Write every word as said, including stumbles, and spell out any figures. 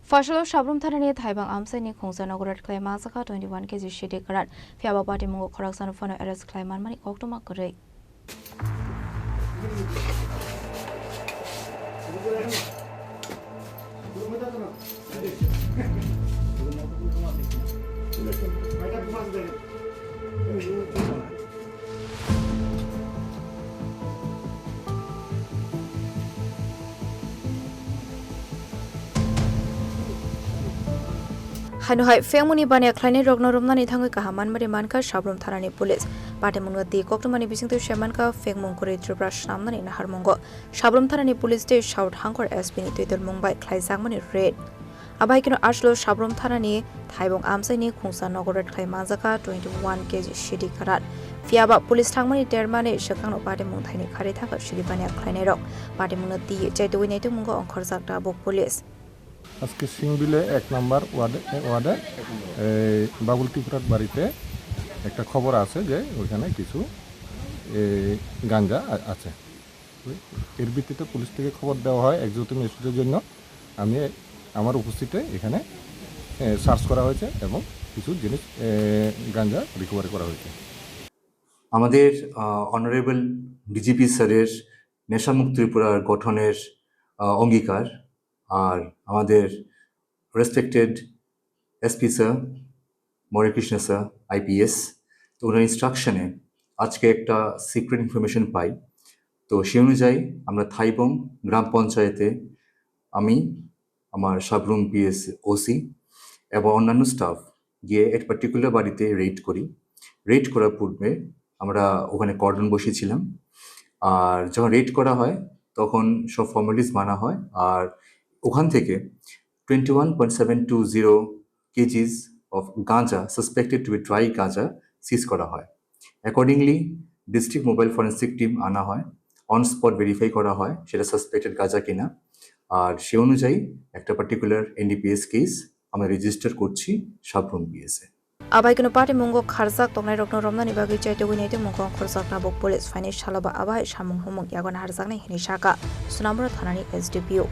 Phaisalo Sabrum thanani Thaibang amchaini khungsa nogo raid khlai manjakha twenty one K G sidi kwran. Phiyaba patimungo khoroksano phano arrest khlai manmani koktwma kwrwi. Haino hai phengmungni baniya khlainairokno romnani thangwi kaham manmari mankha Sabrum thanani police. Patimungno di koktwmani bisingtwi se mankha phengmung kwrwi Tripura swnamnani naharmungo. Sabrum thanani police tei South Hangkhor S P ni twidulmung bai khlaijakmani raid. Abo hai kheno aswlo Sabrum thanani Thaibong amchaini khungsa nogo raid khlai manjakha twenty one K G sidi kwran. Phiyaba police thangmani termani swkangno patimung thaini kharwi thangkha sidi baniya khlainairok. Patimungno twi chaitugwi naitugmungo ongkhorjak tabuk police. আজকে সিংবিলে এক নাম্বার ওয়ার্ডে, ওয়ার্ডে এই বাবুল ত্রিপুরার বাড়িতে একটা খবর আছে যে ওইখানে কিছু এই গাঞ্জা আ-, আছে। এর ভিত্তিতে পুলিশ থেকে খবর দেওয়া হয় এক্সিকিউটিভ ম্যাজিস্ট্রেটের জন্য। আমি আমার উপস্থিতে এখানে, এ, সার্চ করা হয়েছে এবং কিছু জিনিস, এ, গাঞ্জা রিকভারি করা হয়েছে। আমাদের, আহ, অনারেবল ডিজিপি স্যারের নেশামুক্ত ত্রিপুরার গঠনের, আহ, অঙ্গীকার, আর আমাদের রেসপেক্টেড এসপি স্যার, মণিকৃষ্ণ স্যার, আইপিএস, তো ওনার ইনস্ট্রাকশনে আজকে একটা সিক্রেট ইনফরমেশন পাই। তো সেই অনুযায়ী আমরা থাইবং গ্রাম পঞ্চায়েতে আমি, আমার সাবরুম পিএস ওসি এবং অন্যান্য স্টাফ গিয়ে এক পার্টিকুলার বাড়িতে রেড করি। রেড করার পূর্বে আমরা ওখানে কর্ডন বসিয়েছিলাম। আর যখন রেড করা হয়, তখন সব ফর্মালিটিস মানা হয়। আর ওখান থেকে twenty one point seven two zero kgs of গাঁজা, suspected to be dry গাঁজা, সিজ করা হয়। Accordingly, district mobile forensic team আনা হয়, অন স্পট ভেরিফাই করা হয় সেটা সাসপেক্টেড গাঁজা কিনা। আর সে অনুযায়ী একটা পার্টিকুলার এনডিপিএস কেস আমরা রেজিস্টার করছি সাবরুম পিএসএ। Abai kunu patimung o kharjak tongnai rokno romnani bagwi chaitugwi naitugmung kong khorjak tabuk police phainai salo ba abai samung humung yago naharjaknai hinwi saka Sonamura thanani S D P O.